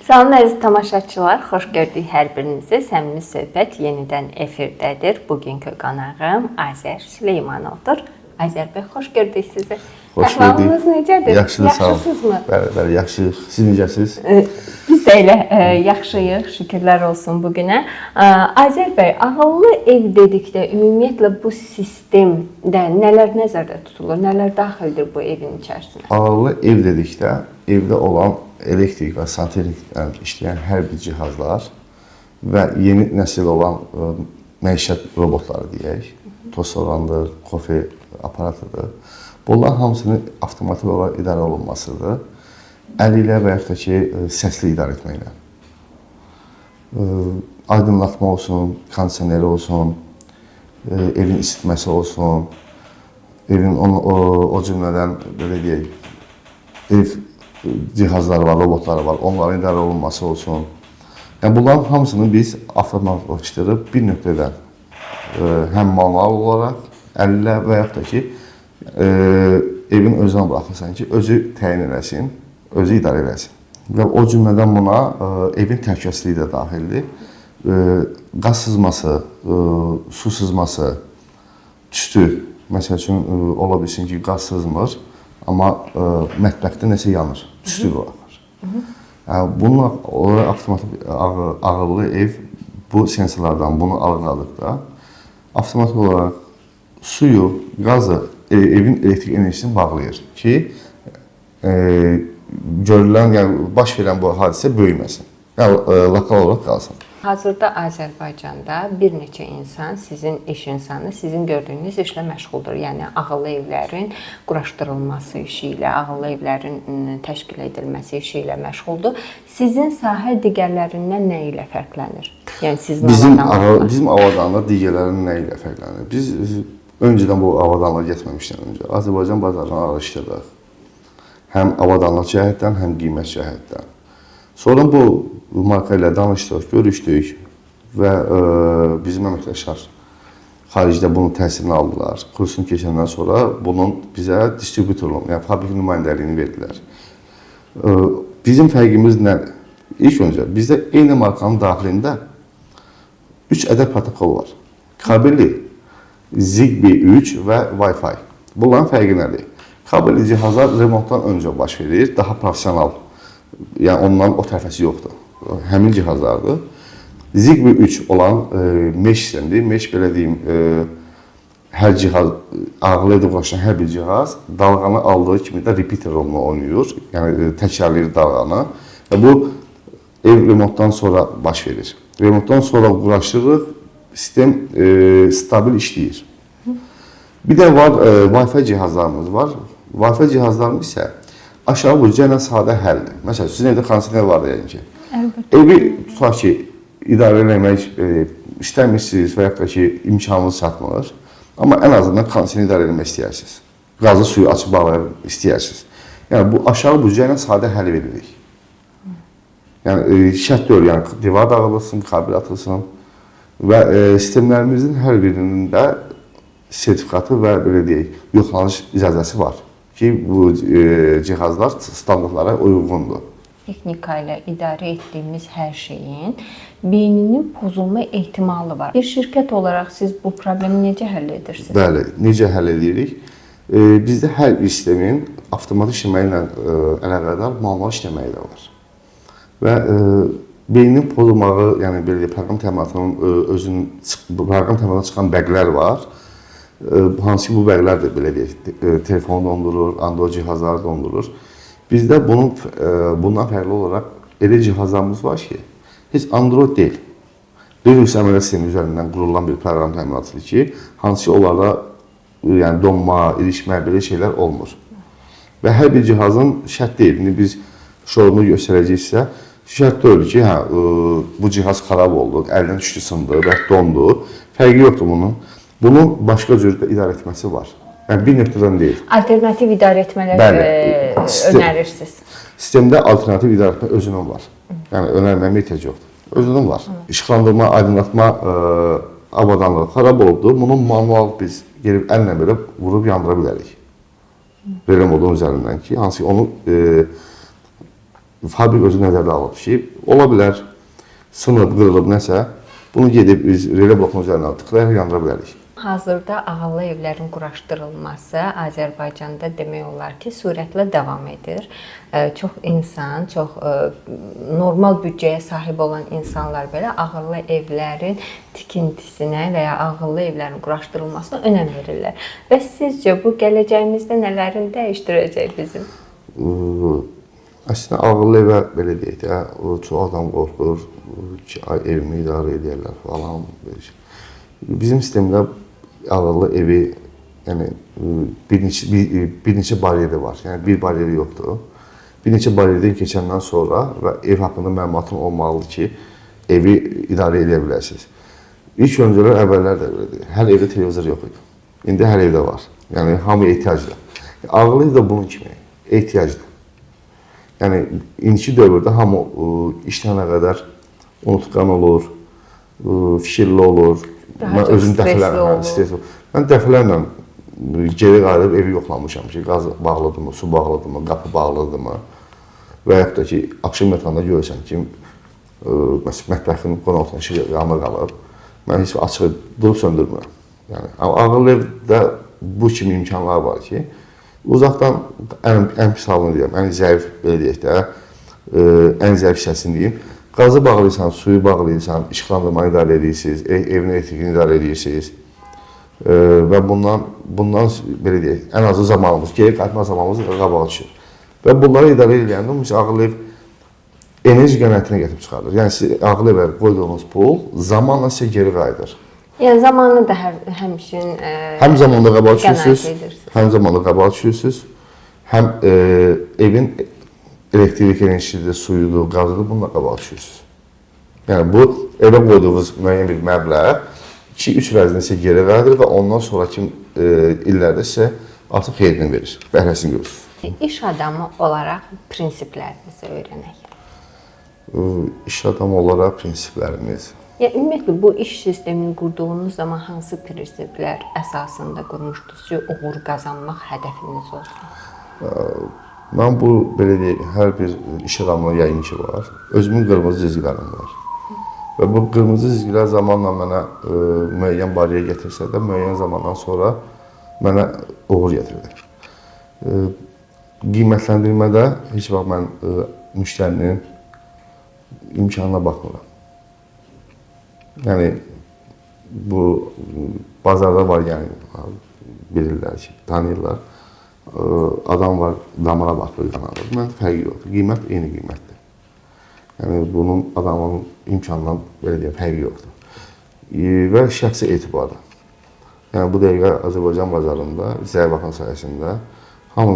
Salam əziz tamaşaçılar, xoş gördük hər birinizi. Səmimi söhbət yenidən efirdədir. Bugünkü qonağım Azər Süleymanovdur. Azər bəy, xoş gördük sizi. Xoş gördük. Əhvalınız necədir? Yaxşıdır, sağ olun. Yaxşısınızmı? Bəli, bəli, yaxşıyıq. Siz necəsiniz? Biz də elə yaxşıyıq, şükürlər olsun bu günə. Azər bəy, ağıllı ev dedikdə ümumiyyətlə bu sistemdə nələr nəzərdə tutulur, nələr daxildir bu evin içərisinə? Ağıllı ev dedikdə evdə olan elektrik və satelitlə işləyən hər bir cihazlar və yeni nəsil olan məişət robotları deyək, tost soğandır, kofe aparatıdır. Bunların hamısının avtomatik olaraq idarə olunmasıdır. Əl ilə və yaxud da ki, səsli idarə etməklə. Aydınlatma olsun, kondisioneri olsun, evin isitməsi olsun, evin o cümlədən belə deyək, ev cihazları var, robotları var, onların idarə olunması olsun. Yəni bunların hamısını biz avtomatlaşdırıb bir nöqtədən həm manual olaraq əllə və yaxud da ki, evin özünə buraxırsan ki, özü təyin eləsin, özü idarə eləsin. Və o cümlədən buna evin təhlükəsizliyi də daxildir. Qaz sızması, su sızması, tüstü, məsəl üçün ola bilsin ki, qaz sızmır, amma mətbəxdə nəsə yanır, tüstü buraxır. Yəni bununla avtomatik ağıllı ev bu sensorlardan bunu algıladıqda avtomatik olaraq suyu, qazı, evin elektrik enerjisini bağlayır ki, görülən, yəni baş verən bu hadisə böyüməsin. Yəni lokal olaraq qalsın. Hazırda Azərbaycanda bir neçə insan, sizin iş insanı, sizin gördüyünüz işlə məşğuldur. Yəni ağıllı evlərin quraşdırılması işi ilə, ağıllı evlərin təşkil edilməsi işi ilə məşğuldur. Sizin sahə digərlərindən nə ilə fərqlənir? Yəni sizin avadanlıqlar. Bizim avadanlıq digərlərindən nə ilə fərqlənir? Biz öncədən bu avadanlığa getməmişdən öncə Azərbaycan bazarını araşdırdıq. Həm avadanlıq cəhətdən, həm qiymət cəhətdən. Sonra bu marka ilə danışdıq, görüşdük və bizim əməkdaşlar xaricdə bunun təsirini aldılar. Kursunu keçəndən sonra bunun bizə distributorluğunu, yəni fabrik nümayəndəliyini verdilər. Bizim fərqimiz nədir? İlk öncə bizdə eyni markanın daxilində 3 ədəd protokol var. Kabelli, Zigbee 3 və Wi-Fi. Bunların fərqi nədir? Kabelli cihazlar remontdan öncə baş verir, daha professional. Yəni ondan o tərəfəsi yoxdur. Həmin cihazlardır. Zigbee 3 olan mesh sistemdir. Mesh belə deyim, hər cihaz, ağıllı evdə quraşdıran hər bir cihaz dalğanı aldığı kimi də repeater rolunu oynayır. Yəni təkrarlayır dalğanı və bu ev remontdan sonra baş verir. Remontdan sonra quraşdırırıq, sistem stabil işləyir. Bir də var Wi-Fi cihazlarımız var. Wi-Fi cihazlarımız isə aşağı büdcə ilə sadə həldir. Məsələn, sizin evdə kondisioner var deyək ki. Əlbəttə. Evi tutaq ki, idarə eləmək istəmirsiniz və yaxud da ki, imkanınız çatmır. Amma ən azından kondisioneri idarə eləmək istəyirsiniz. Qazı suyu açıb bağlayıb istəyirsiniz. Yəni bu aşağı büdcə ilə sadə həll veririk. Yəni şərt deyil, yəni divar dağılılsın, kabel atılsın və sistemlərimizin hər birinin də sertifikatı və belə deyək, yoxlanış icazəsi var ki, bu cihazlar standartlara uyğundur. Texnika ilə idarə etdiyimiz hər şeyin beyninin pozulma ehtimalı var. Bir şirkət olaraq siz bu problemi necə həll edirsiniz? Bəli, necə həll edirik? Bizdə hər bir sistemin avtomatik işləməyi ilə əlaqədar manual işləməyi də var. Və beynin pozulmağı, yəni belə deyək, proqram təminatının özünün proqram təminatından çıxan bəqlər var. Hansı ki bu bəqlər də belə deyək, telefonu dondurur, Android cihazları dondurur. Bizdə bunun bundan fərqli olaraq elə cihazlarımız var ki, heç Android deyil. Linux əməliyyat sistemi üzərindən qurulan bir proqram təminatıdır ki, hansı ki onlarda yəni donma, ilişmə belə şeylər olmur. Və hər bir cihazın şərt deyil. İndi biz şorumu göstərəcəyiksə, şərt deyil ki, hə, bu cihaz xarab oldu, əldən düşdü, sındı və dondu. Fərqi yoxdur bunun. Bunun başqa cür də idarə etməsi var. Yəni bir nöqtədən deyil. Alternativ idarə etmələr önərirsiniz. Sistemdə alternativ idarə etmə özünün var. Yəni önərməyə ehtiyac yoxdur. Özünün var. İşıqlandırma, aydınlatma avadanlığı xarab olubdur. Bunun manual biz gelib əllə belə vurub yandıra bilərik. Belə modun üzərindən ki, hansı ki onu Fabrik özü nəzərdə alıb ki, ola bilər sınıb, qırılıb nəsə, bunu gedib biz relə blokunun üzərinə tıklayaraq yandıra bilərik. Hazırda ağıllı evlərin quraşdırılması Azərbaycanda demək olar ki, sürətlə davam edir. Çox insan, çox normal büdcəyə sahib olan insanlar belə ağıllı evlərin tikintisinə və ya ağıllı evlərin quraşdırılmasına önəm verirlər. Və sizcə bu gələcəyimizdə nələrin dəyişdirəcək bizim? Əslində ağıllı evə belə deyək də, çox adam qorxur ki, ay evimi idarə edərlər falan. Belə şey. Bizim sistemdə ağıllı evi, yəni bir neçə baryeri var. Yəni bir baryeri yoxdur. Bir neçə baryerdən keçəndən sonra və ev haqqında məlumatın olmalıdır ki, evi idarə edə bilərsiniz. İlk öncələr, əvvəllər də belədir. Hər evdə televizor yox idi. İndi hər evdə var. Yəni hamıya ehtiyacdır. Ağıllı ev də bunun kimi ehtiyacdır. Yəni indiki dövrdə hamı işlənə qədər unutqan olur, fikirli olur. Daha Mən çox özüm stresli dəfələrlə olur. Stres olur. Mən dəfələrlə geri qayıdıb evi yoxlamışam ki, qaz bağlıdırmı, su bağlıdırmı, qapı bağlıdırmı və yaxud da ki, axşam yatanda görürsən ki, məsələn, mətbəxin qonaq otağının işığı yanıq qalıb. Mən heç açıq durub söndürmürəm. Yəni ağıllı evdə bu kimi imkanlar var ki, uzaqdan ən pis halını deyirəm, ən zəif belə deyək də, ən zəif hissəsini deyim. Qazı bağlayırsan, suyu bağlayırsan, işıqlandırmanı idarə edirsiniz, evin elektrikini idarə edirsiniz. Və bundan belə deyək, ən azı zamanımız, geri qayıtma zamanımız qabağa düşür. Və bunları idarə edəndə məsələn ağıllı ev enerji qənaətini gətirib çıxardır. Yəni siz ağıllı evə qoyduğunuz pul zamanla sizə geri qayıdır. Yəni zamanı da həmçinin Həm zamanda qabağa düşürsünüz, qənaət edirsiniz. həm zamanda qabağa düşürsünüz, həm evin elektrik enerjisidir, suyudur, qazıdır, bununla qabağa düşürsünüz. Yəni bu evə qoyduğunuz müəyyən bir məbləğ 2-3 il ərzində sizə geri qayıdır və ondan sonrakı illərdə sizə artıq xeyrini verir, bəhrəsini görürsünüz. İş adamı olaraq prinsiplərinizi öyrənək. İş adamı olaraq prinsiplərimiz. Yəni ümumiyyətlə bu iş sistemini qurduğunuz zaman hansı prinsiplər əsasında qurmuşdunuz ki, uğur qazanmaq hədəfiniz olsun? Mən bu belə deyək, hər bir iş adamının yəqin ki var. Özümün qırmızı cizgilərim var. Və bu qırmızı cizgilər zamanla mənə müəyyən bariyer gətirsə də, müəyyən zamandan sonra mənə uğur gətirdi. Qiymətləndirmədə heç vaxt mən müştərinin imkanına baxmıram. Yəni bu bazarda var, yəni bilirlər ki, tanıyırlar. Adam var, damara baxır, qan alır. Məndə fərqi yoxdur. Qiymət eyni qiymətdir. Yəni bunun adamın imkanından belə deyək, fərqi yoxdur. Və şəxsi etibarı. Yəni bu dəqiqə Azərbaycan bazarında Zərbxan sayəsində hamı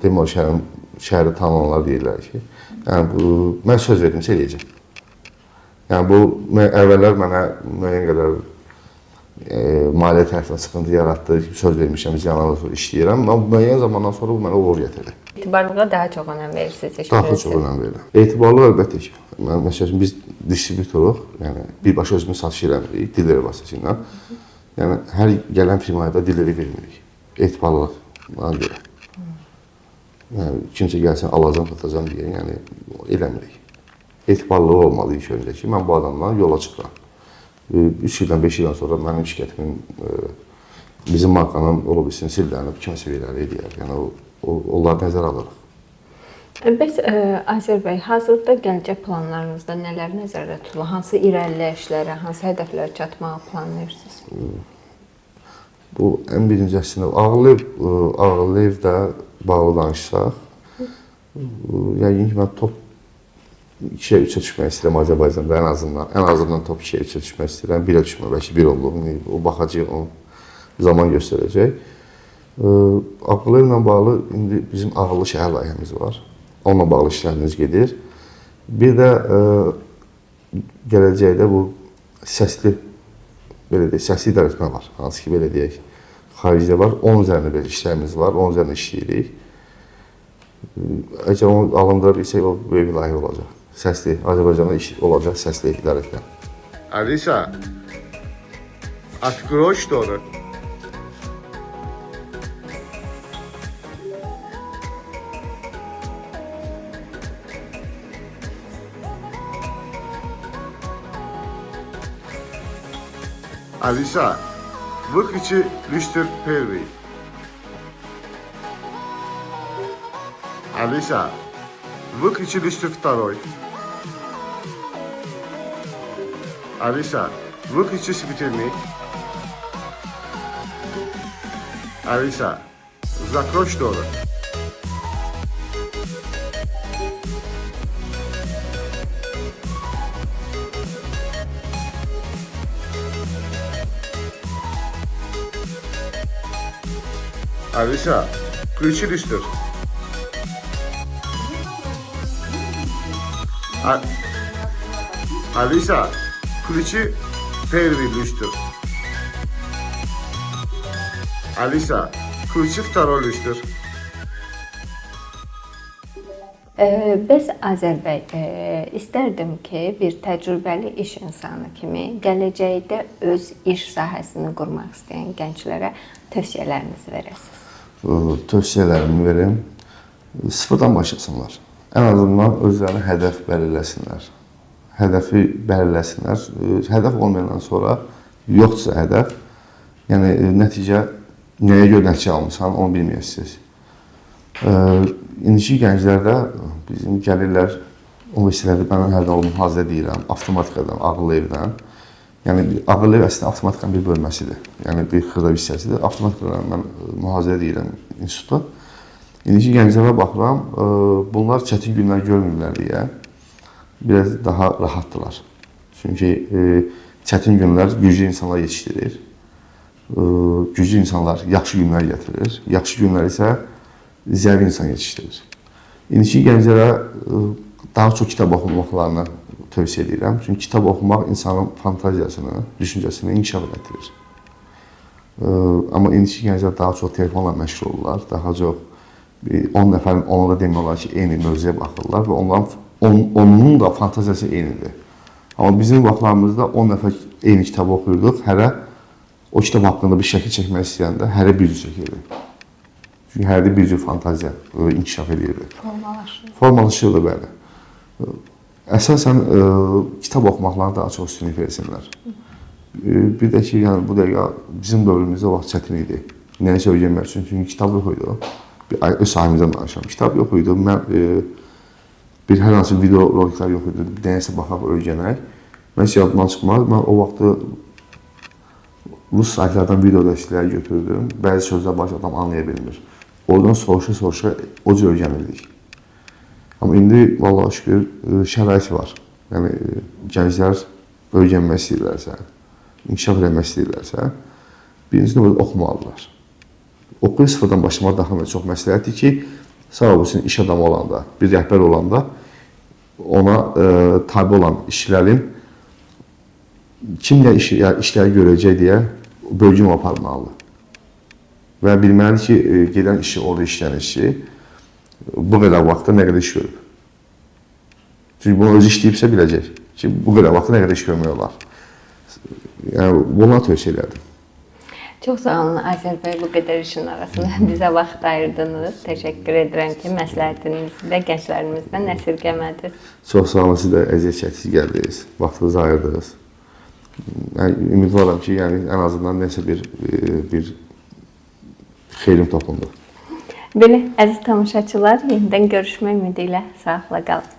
demək olar şəhəri tanınanlar deyirlər ki, yəni bu mən söz verdimsə eləyəcəm. Yəni bu əvvəllər mənə müəyyən qədər maliyyə tərəfindən sıxıntı yaratdı, söz vermişəm, ziyanlardan sonra işləyirəm. Amma müəyyən zamandan sonra bu mənə uğur gətirdi. Etibarlığa daha çox önəm verirsiniz. Daha çox önəm verirəm. Etibarlıq əlbəttə ki. Mən, məsəl üçün, biz distributoruq, yəni birbaşa özümüz satış eləmirik, dileri vasitəsilə. Yəni hər gələn firmaya da dileri vermirik. Etibarlılıqına görə. Yəni kimsə gəlsin, alacam, satacam deyə, yəni eləmirik. Etibarlılığı olmalı ilk öncə ki, mən bu adamdan yola çıxıram. 3 ildən, 5 ildən sonra mənim şirkətimin, bizim markanın ola bilsin sirlənib, kiməsə verər, eləyər. Yəni onları nəzərə alırıq. Bəs Azər bəy, hazırda gələcək planlarınızda nələr nəzərdə tutulur? Hansı irəliləyişlərə, hansı hədəflərə çatmağı planlayırsınız? Bu ən birinci əslində ağıllı evdə bağlı danışsaq, yəqin ki, mən top 2-yə 3-ə düşmək istəyirəm Azərbaycanda ən azından. Ən azından top 2-yə 3-ə düşmək istəyirəm. 1-ə düşmə, bəlkə 1 olur. O baxacaq, o zaman göstərəcək. Ağıllı evlə bağlı indi bizim ağıllı şəhər layihəmiz var. Onunla bağlı işlərimiz gedir. Bir də gələcəkdə bu səsli, belə deyək, səsli idarəetmə var. Hansı ki, belə deyək, xaricdə var. Onun üzərində belə işlərimiz var. Onun üzərində işləyirik. Əgər onu alındıra bilsək, o böyük bir layihə olacaq. Səsli, Azərbaycanda iş olacaq səsli idarəetmə. Alisa, открой шторы. Alisa, выключи люстр первый. Алиса, выключи люстр второй. Алиса, выключи светильник. Алиса, закрой шторы. Алиса, включи люстр. Алиса, включи первый люстр. Алиса, включи второй люстр. Bəs Azər bəy, istərdim ki, bir təcrübəli iş insanı kimi gələcəkdə öz iş sahəsini qurmaq istəyən gənclərə tövsiyələrinizi verəsiniz. Tövsiyələrimi verim. Sıfırdan başlasınlar. Ən azından özlərinə hədəf belirləsinlər. Hədəfi belirləsinlər. Hədəf olmayandan sonra yoxdursa hədəf, yəni nəticə nəyə görə nəticə almısan, onu bilməyəsiniz. İndiki gənclərdə bizim gəlirlər universitetlərdə, mən hər zaman mühazirə deyirəm, avtomatikadan, ağıllı evdən. Yəni ağıllı ev əslində avtomatikanın bir bölməsidir. Yəni bir xırda bir hissəsidir. Avtomatikadan mən mühazirə deyirəm institutda. İndiki gənclərə baxıram, bunlar çətin günlər görmürlər deyə biraz daha rahatdırlar. Çünki çətin günlər güclü insanlar yetişdirir. Güclü insanlar yaxşı günlər gətirir. Yaxşı günlər isə zəif insan yetişdirir. İndiki gənclərə daha çox kitab oxumaqlarını tövsiyə edirəm. Çünki kitab oxumaq insanın fantaziyasını, düşüncəsini inkişaf elətdirir. Amma indiki gənclər daha çox telefonla məşğul olurlar, daha çox 10 nəfərin ona da demək olar ki, eyni mövzuya baxırlar və onların onun da fantaziyası eynidir. Amma bizim vaxtlarımızda 10 nəfər eyni kitabı oxuyurduq. Hərə o kitab haqqında bir şəkil çəkmək istəyəndə hərə bir cür çəkirdi. Çünki hərdə bir cür fantaziya inkişaf edirdi. Formalaşır. Formalaşırdı, bəli. Əsasən kitab oxumaqlarına daha çox üstünlük versinlər. Bir də ki, yəni bu dəqiqə bizim dövrümüzdə o vaxt çətin idi. Nəyisə öyrənmək üçün, çünki kitab yox idi. Öz sahəmizdən danışıram. Kitab yox idi. Mən bir hər hansı video roliklər yox idi. Nəyəsə baxaq, öyrənək. Mən heç yadımdan çıxmaz. Mən o vaxtı rus saytlardan video dərslikləri götürdüm. Bəzi sözlər var ki, adam anlaya bilmir. Oradan soruşa-soruşa o cür öyrənirdik. Amma indi vallahi şükür şərait var. Yəni gənclər öyrənmək istəyirlərsə, inkişaf eləmək istəyirlərsə, birinci növbədə oxumalıdırlar. Oxuyub sıfırdan başlamaq daha çox məsləhətdir ki, sağ olsun iş adamı olanda, bir rəhbər olanda ona tabi olan işçilərin kim nə işləri görəcək deyə bölgü aparmalıdır. Və bilməlidir ki, gedən işçi, orada işləyən işçi bu qədər vaxtda nə qədər iş görüb. Çünki bunu özü işləyibsə biləcək ki, bu qədər vaxtda nə qədər iş görmək olar. Yəni, buna tövsiyə edərdim. Çox sağ olun Azər bəy, bu qədər işin arasında bizə vaxt ayırdınız. Təşəkkür edirəm ki, məsləhətinizi də gənclərimizdən əsirgəmədiniz. Çox sağ olun, siz də əziyyət çəkdiniz, gəldiniz, vaxtınızı ayırdınız. Yəni, ümidvaram ki, yəni, ən azından nəsə bir xeyrim toxundu. Belə, əziz tamaşaçılar, yenidən görüşmək ümidi ilə sağlıqla qalın.